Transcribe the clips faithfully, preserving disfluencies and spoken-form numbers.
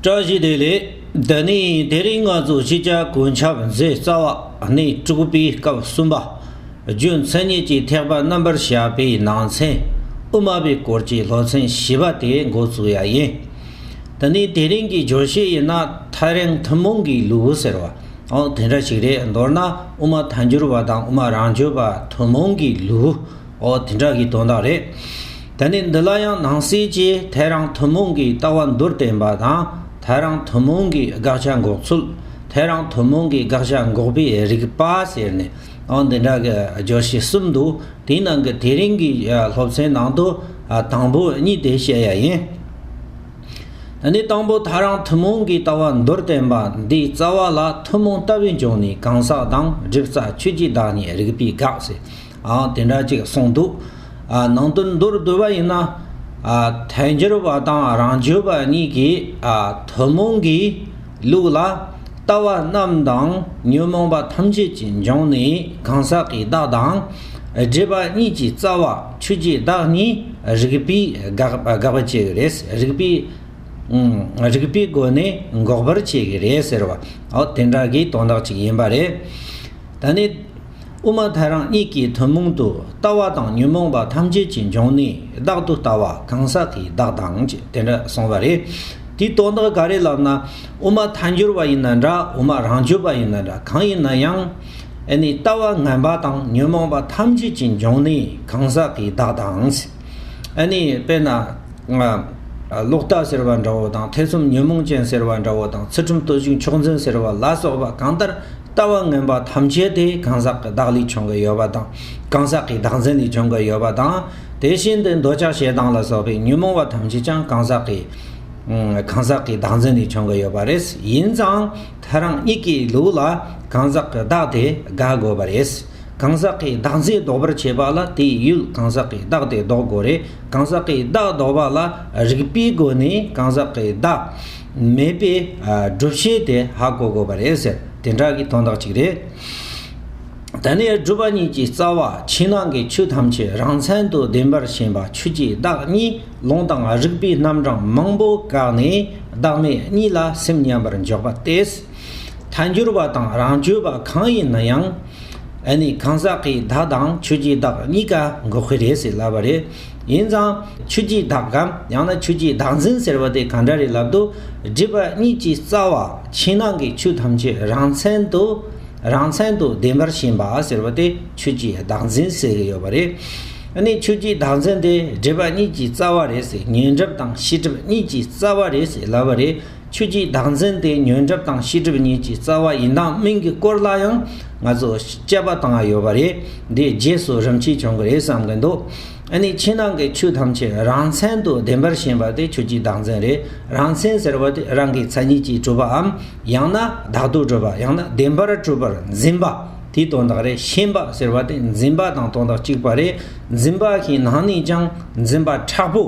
བཀྲ་ཤིས་བདེ་ལེགས། འདི་ནི་དེ་རིང་ང་ཚོ་ཤེས་བྱ་གོ་ཁྱབ་མཛོད་རྩ་བ་གནས་དྲུག་པའི་སྐབས་གསུམ་པ། རྒྱུ་མཚན་ཉིད་ཀྱི་ཐེག་པ་རྣམ་པར་བཤད་པའི་ནང་ཚན་དབུ་མ་པའི་སྐོར་གྱི་སློབ་ཚན་བཞི་པ་དེ་འགོ་བཙུགས་ཡ་ཡིན། དེ་ནས་དེ་རིང་གི་བརྗོད་གཞི་ཡིན་ན་ཐལ་རང་ཐུན་མོང་གི་ལུགས་ཟེར་བ། ཨང་དེ་འདྲ་ཞིག་རེད། མདོར་ན་དབུ་མ་ཐལ་འགྱུར་བ་དང་དབུ་མ་རང་རྒྱུད་པ་ཐུན་མོང་གི་ལུགས། ཨོ་དེ་འདྲ་གི་དོན་དག་རེད། དེ་ནས་འདི་ལ་ཡང་ནང་གསེས་ཀྱི་ཐལ་རང་ཐུན་མོང་གི་ལྟ་བ་མདོར་བསྟན་པ་དང་ཐལ་རང་ཐུན་མོང་གི་དགག་བྱ་འགོག་ཚུལ། ཐལ་རང་ཐུན་མོང་གི་དགག་བྱ་འགོག་པའི་རིགས་པ་ཟེར་ནས། ཨོ་འདི་འདྲ་གི་བརྗོད་གཞི་གསུམ་འདུག་དེའི་ནང་གི་དེ་རིང་གི་ཨ་སློབ་ཚན་ནང་དུ་ཨ་དང་པོ་གཉིས་དེ་བཤད་ཡ་ཡིན། ཨ་ནི་དང་པོ་ཐལ་རང་ཐུན་མོང་གི་ལྟ་བ་མདོར་བསྟན་པ་འདིའི་རྩ་བ་ལ་ཐུན་མོང་ལྟ་བའི་འབྱུང་གནས་གང་ཟག་དང་སྒྲིབ་རྩ་ཆོས་ཀྱི་བདག་ཉིད་རིགས་པས་དགག་ཟེར། ཨ་དེ་འདྲ་ཅིག་གསུངས་འདུག་ཨ་ནང་དོན་མདོར་བསྡུས་པ་ཡིན་ན། ཨ་ཐལ་འགྱུར་བ་དང་རང་རྒྱུད་པ་གཉིས་ཀྱིས་ཨ་ཐུན་མོང་གི་ལུགས་ལ་ལྟ་བ་རྣམས་དང་ཉོན་མོངས་པ་ཐམས་ཅད་ཀྱི་འབྱུང་གནས་གང་ཟག་གི་བདག་དང་སྒྲིབ་པ་གཉིས་ཀྱི་རྩ་བ་ཆོས་ཀྱི་བདག་ཉིད་རིགས་པས་དགག་དགག་པ་བྱེད་ཀྱི་རེད། རིགས་པས་ཨུམ་རིགས་པའི་སྒོ་ནས་འགོག་པར་བྱེད་ཀྱི་རེད་ཟེར་བ། ཨོ་དེ་འདྲ་གི་དོན་དག་ཅིག་ཡིན་པ་རེད། ད་ནི་དབུ་མ་ཐལ་རང་གཉིས་ཀྱི་ཐུན་མོང་དུ་ལྟ་བ་དང་ཉོན་མོངས་པ་ཐམས་ཅད་ཀྱི་འབྱུང་གནས་བདག་ཏུ་ལྟ་བ་གང་ཟག་གི་བདག་དང་ཅེས་དེ་འདྲ་གསུངས་པ་རེད། དེའི་དོན་དག་ག་རེ་ལབ་ན། དབུ་མ་ཐལ་འགྱུར་བ་ཡིན་ན་འདྲ། དབུ་མ་རང་རྒྱུད་པ་ཡིན་ན་འདྲ། གང་ཡིན་ན་ཡང་ཨ་ནི་ལྟ་བ་ངན་པ་དང་ཉོན་མོངས་པ་ཐམས་ཅད་ཀྱི་འབྱུང་གནས་གང་ཟག་གི་བདག་དང་། ཨ་ནི་དཔེར་ན། ལོག་ལྟ་ཟེར་བ་འདྲ་བོ་དང་ཐེ་ཚོམ་ཉོན་མོངས་ཅན་ཟེར་བ་འདྲ་བོ་དང་ཚུལ་ཁྲིམས་སྟོབས་ཤུགས་མཆོག་འཛིན་ཟེར་བ་ལ་སོགས་པ་གང་ལྟར་ལྟ་བ་ངན་པ་ཐམས་ཅད་དེ་གང་ཟག་གི་བདག་ལས་བྱུང་གི་ཡོད་པ་དང་། གང་ཟག་གི་བདག་འཛིན་ལས་བྱུང་གི་ཡོད་པ་དང་། དེ་བཞིན་དུ་འདོད་ཆགས་ཞེ་སྡང་ལ་སོགས་པའི་ཉོན་མོངས་པ་ཐམས་ཅད་ཀྱང་གང་ཟག་གི་གང་ཟག་གི་བདག་འཛིན་ལས་བྱུང་གི་ཡོད་པ་རེད། ཡིན་ཙང་ཐལ་རང་གཉིས་ཀྱི་ལུགས་ལ་གང་ཟག་གི་བདག་དེ་དགག་དགོས་པ་རེད། གང་ཟག་གི་བདག་འཛིན་ལྡོག་པར་བྱེད་པ་ལ་དེའི་ཡུལ་གང་ཟག་གི་བདག་དེ་ལྡོག་དགོས་རེད། གང་ཟག་གི་བདག་ལྡོག་པ་ལ་རིགས་པའི་སྒོ་ནས་གང་ཟག་གི་བདག་མེད་པའི་ཨ་སྒྲུབ་བྱེད་དེ་ཧ་གོ་དགོས་པ་རེད་ཟེར། དེ་འདྲ་གི་དོན་དག་ཅིག་རེད། ད་ནི་སྒྲུབ་པ་གཉིས་ཀྱི་རྩ་བ་ཕྱི་ནང་གི་ཆོས་ཐམས་ཅད་རང་མཚན་དུ་བདེན་པར་ཞེན་པ་ཆོས་ཀྱི་བདག་གཉིས་ལུང་དང་རིགས་པའི་རྣམ་གྲངས་མང་པོ་བཀག་ནས་བདག་མེད་གཉིས་ལ་སེམས་མཉམ་པར་འཇོག་པ་སྟེ། ཐལ་འགྱུར་བ་དང་རང་རྒྱུད་པ་གང་ཡིན་ན་ཡང་། ཨ་ནི་གང་ཟག་གི་བདག་དང་ཆོས་ཀྱི་བདག་གཉིས་ཀ་འགོག་གི་རེད་ཟེར་ལབ་པ་རེད། ཡིན་ཙང་ཆོས་ཀྱི་བདག་གམ་ཡང་ན་ཆོས་ཀྱི་བདག་འཛིན་ཟེར་བ་དེ་ག་འདྲ་རེད་ལབ་དུས། སྒྲིབ་པ་གཉིས་ཀྱི་རྩ་བ་ཕྱི་ནང་གི་ཆོས་ཐམས་ཅད་རང་མཚན་དུ་རང་མཚན་དུ་བདེན་པར་ཞེན་པ་ཟེར་བ་དེ་ཆོས་ཀྱི་བདག་འཛིན་ཟེར་གྱི་ཡོད་པ་རེད། ཨ་ནི་ཆོས་ཀྱི་བདག་འཛིན་དེ་སྒྲིབ་པ་གཉིས་ཀྱི་རྩ་བ་རེད་ཟེར། ཉོན་སྒྲིབ་དང་ཤེས་སྒྲིབ་གཉིས་ཀྱི་རྩ་བ་རེད་ཟེར་ལབ་པ་རེད། ཆོས་ཀྱི་བདག་འཛིན་དེ་ཉོན་སྒྲིབ་དང་ཤེས་སྒྲིབ་གཉིས་ཀྱི་རྩ་བ་ཡིན་སྟངས་མིན་གྱི་སྐོར་ལ་ཡང་ང་ཚོ་དཔྱད་པ་བཏང་ཡ་ཡོད་པ་རེད། འདི་རྗེས་སུ་རིམ་གྱིས་བྱུང་གི་རེད་བསམ་གྱི་འདུག་ཨ་ནི་ཕྱི་ནང་གི་ཆོས་ཐམས་ཅད་རང་མཚན་དུ་བདེན་པར་ཞེན་པ་དེ་ཆོས་ཀྱི་བདག་འཛིན་རེད། རང་མཚན་ཟེར་བ་དེ་རང་གི་མཚན་ཉིད་ཀྱིས་གྲུབ་པའམ་ཡང་ན་བདག་ཏུ་གྲུབ་པ་ཡང་ན་བདེན་པར་གྲུབ་པར་འཛིན་པ་དེའི་དོན་དག་རེད། ཞེན་པ་ཟེར་བ་དེ་འཛིན་པ་དང་དོན་དག་གཅིག་པ་རེད། འཛིན་པ་ཞིག་ནང་ནས་ཀྱང་འཛིན་པ་མཁྲེགས་པོ།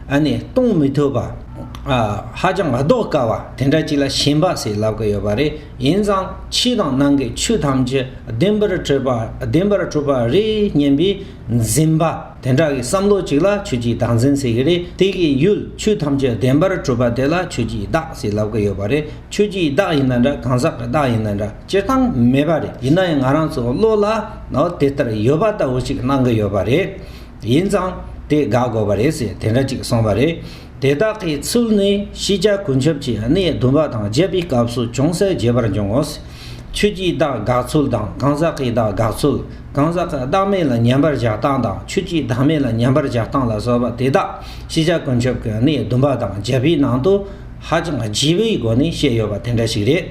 ཨ་ནི་གཏོང་མི་ཐུབ་པ། ཨ་ཧ་ཅང་ལྡོག་དཀའ་བ་དེ་འདྲ་ཅིག་ལ་ཞེན་པ་ཟེར་ལབ་ཀྱི་ཡོད་པ་རེད། ཡིན་ཙང་ཕྱི་དང་ནང་གི་ཆོས་ཐམས་ཅད་བདེན་པར་གྲུབ་པ་བདེན་པར་གྲུབ་པ་རེད་སྙམ་པའི་འཛིན་པ་དེ་འདྲ་གི་བསམ་བློ་ཅིག་ལ་ཆོས་ཀྱི་བདག་འཛིན་ཟེར་གྱི་རེད། དེ་གི་ཡུལ་ཆོས་ཐམས་ཅད་བདེན་པར་གྲུབ་པ་དེ་ལ་ཆོས་ཀྱི་བདག་ཟེར་ལབ་ཀྱི་ཡོད་པ་རེད། ཆོས་ཀྱི་བདག་ཡིན་ན་འདྲ་གང་ཟག་གི་བདག་ཡིན་ན་འདྲ་སྤྱིར་བཏང་མེད་པ་རེད། ཡིན་ན་ཡང་ང་རང་ཚོ་བློ་ལ་ནི་དེ་ལྟར་ཡོད་པ་ལྟ་བུ་ཞིག་སྣང་གི་ཡོད་པ་རེད། ཡིན་ཙང་དེ་དགག་དགོས་པ་རེད་ཟེར་དེ་འདྲ་ཅིག་གསུངས་པ་རེད། དེ་དག་གི་ཚུལ་ནི་ཤེས་བྱ་ཀུན་ཁྱབ་ཀྱི་གནས་བདུན་པ་དང་བརྒྱད་པའི་སྐབས་སུ་ཅུང་ཟད་རྒྱས་པར་འབྱུང་ངོ་། ཆོས་ཀྱི་བདག་དགག་ཚུལ་དང་གང་ཟག་གི་བདག་དགག་ཚུལ། གང་ཟག་གི་བདག་མེད་ལ་ཉན་པར་བྱ་སྟངས་དང་ཆོས་ཀྱི་བདག་མེད་ལ་ཉན་པར་བྱ་སྟངས་ལ་སོགས་པ་དེ་དག་ཤེས་བྱ་ཀུན་ཁྱབ་ཀྱི་གནས་བདུན་པ་དང་བརྒྱད་པའི་ནང་དུ་ཧ་ཅང་རྒྱས་པའི་སྒོ་ནས་བཤད་ཡོད་པ་དེ་འདྲ་ཞིག་རེད།